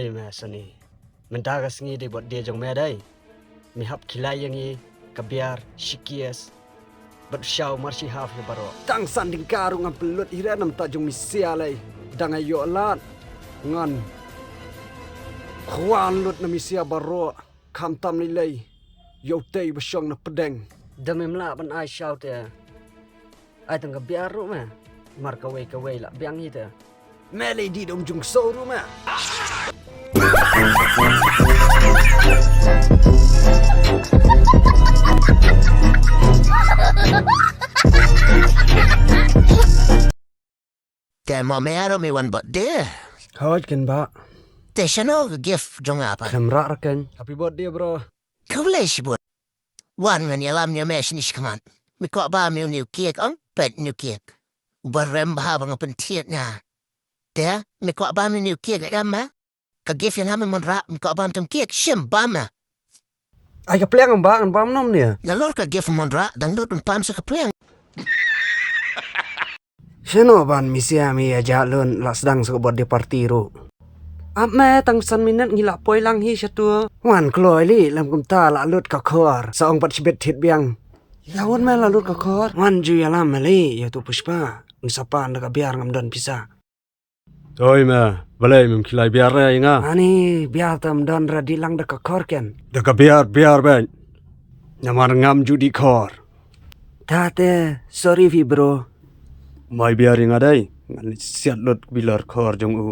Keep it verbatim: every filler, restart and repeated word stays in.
Ei me Sani. Mynta ka sngi dei birthday jong me dei. Me hap khilai ïa ngi ka biar, shi case. Bad shaw mar shi half ïa baroh. Tang san tyngka ruh ngam pynlut hi re namar jong mi sia lei. Dang ïoh lad. Ngan khwan lut na mi sia baroh. Khamtam lei lei. Ïoh tei ba shong na pdeng. Da mem lah ban ai shaw te. Ai tang ka biar ruh me. Mar kawei kawei lah biang hi te. Me lei dei dom jung so ruh me. Te mo me aro me wan birthday. Hoj ken ba. Te shano ka gift jong apa. Khlem rah ra ken. Happy birthday bro. Khublei shibun. Wan ngan ïalam ïa me shini shikmat. Me kwah ba me u new cake ong pet new cake. Uba rem bha ba nga pynthied na. Te me kwah ba me new cake em ma. Ka gift ïa nga me mon rah me kwah ba me tem cake shim ba me. Ai ka pliang ba ngan ba me nom ne. Nalor ka gift mon rah dang lut un pan sa ka pliang. Shano ban mi sia mi ïa ja lun la sdang sa ka birthday party ruh. Ap me tang san minit ngi la poi lang hi shatu. Wan kloi li lam kumta la lut ka khor sa ong pat shibit thit biang. La won me la lut ka khor. Wan ju ïa lam me li ïa tu Pushpa. Ngi sa pan da ka biar ngam don pisa. Oi me, balei mem khilai biar re ïa nga. Ani biar tam don ra di lang da ka khor ken. Da ka biar biar ben. Namar ngam ju di khor. Tate, sorry phi bro. Mai biar ïa nga dei. Ngan siat lut bilar khor jong u.